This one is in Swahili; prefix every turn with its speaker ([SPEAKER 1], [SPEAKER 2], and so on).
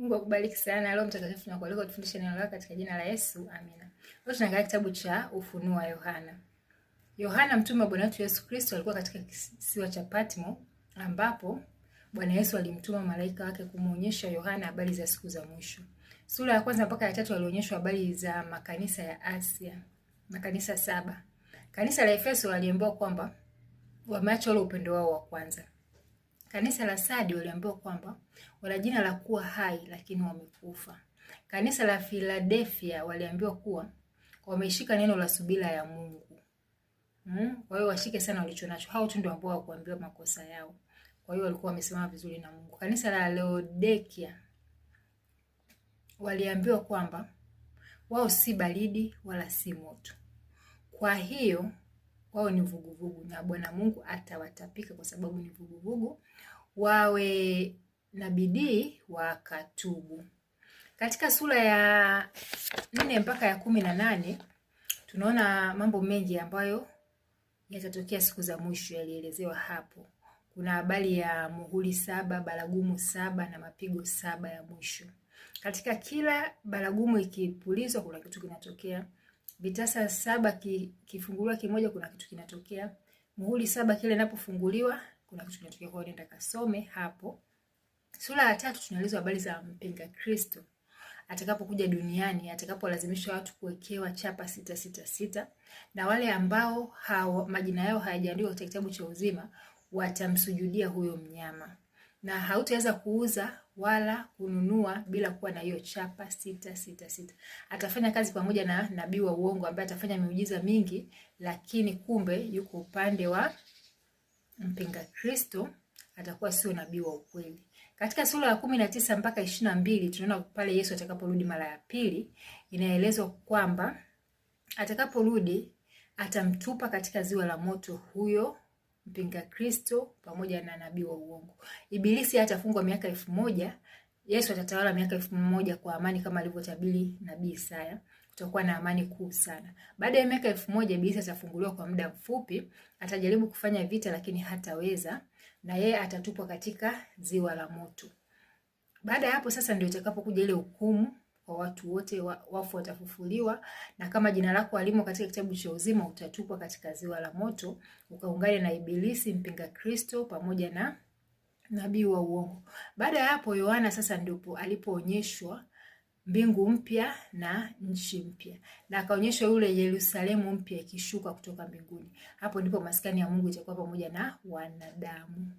[SPEAKER 1] Mungu akubariki sana. Roho Mtakatifu tunakualika utufundishe neno lako katika jina la Yesu. Amina. Leo tunaangalia kitabu cha Ufunuo wa Yohana. Yohana mtume wa Bwana wetu Yesu Kristo alikuwa katika kisiwa cha Patmo ambapo Bwana Yesu alimtuma malaika wake kumuonyesha Yohana habari za siku za mwisho. Sura ya kwanza mpaka ya tatu alionyeshwa habari za makanisa ya Asia, makanisa 7. Kanisa la Efeso aliambiwa kwamba wameacha ule upendo wao wa kwanza. Kanisa la Sadi waliambiwa kwamba wana jina la kuwa hai lakini wamekufa. Kanisa la Philadelphia waliambiwa kuwa wameishika neno la subira ya Mungu. Kwa hiyo washike sana walichonacho. Hao tu ndio ambao hawakuambiwa makosa yao. Kwa hiyo walikuwa wamesimama vizuri na Mungu. Kanisa la Laodikia waliambiwa kwamba wao si baridi wala si moto. Kwa hiyo wao ni vuguvugu na Bwana Mungu atawatapika kwa sababu ni vuguvugu. Wawe na bidii wakatubu. Katika sura ya 4 mpaka ya 18 tunaona mambo mengi ambayo yatatokea siku za mwisho yalielezewa hapo. Kuna habari ya muhuri 7, baragumu 7 na mapigo 7 ya mwisho. Katika kila baragumu ikipulizwa kuna kitu kinatokea. Vitasa 7 kifunguliwa kimoja kuna kitu kinatokea. Muhuri 7 kile inapofunguliwa kuna kitu kinatokea. Kwa hiyo nenda kasome hapo. Sura ya 3 tunaelezwa habari za mpinga Kristo atakapokuja duniani, atakapolazimisha watu kuwekewa chapa 666, na wale ambao majina yao hayajaandikwa katika kitabu cha uzima watamsujudia huyo mnyama. Na hautaweza kuuza wala kununua bila kuwa na hiyo chapa 666. Atafanya kazi pamoja na nabii wa uongo ambaye atafanya miujiza mingi, lakini kumbe yuko upande wa mpinga Kristo, atakuwa sio nabii wa ukweli. Katika sura ya 19 mpaka 22 tunaona pale Yesu atakaporudi mara ya pili, inaelezwa kwamba atakaporudi atamtupa katika ziwa la moto huyo mpinga Kristo pamoja na nabii wa uongo. Ibilisi atafungwa miaka 1000, Yesu atatawala miaka 1000 kwa amani kama alivyotabiri nabii Isaya. Kutakuwa na amani kuu sana. Baada ya miaka 1000 Ibilisi atafunguliwa kwa muda mfupi, atajaribu kufanya vita lakini hataweza, na yeye atatupwa katika ziwa la moto. Baada ya hapo sasa ndio itakapokuja ile hukumu kwa watu wote, wafu watafufuliwa, na kama jina lako halimo katika kitabu cha uzima utatupwa katika ziwa la moto, ukaungane na Ibilisi mpinga Kristo pamoja na nabii wa uongo. Baada ya hapo Yohana sasa ndipo alipoonyeshwa mbingu mpya na nchi mpya, na akaonyeshwa yule Yerusalemu mpya ikishuka kutoka mbinguni. Hapo ndipo maskani ya Mungu itakuwa pamoja na wanadamu.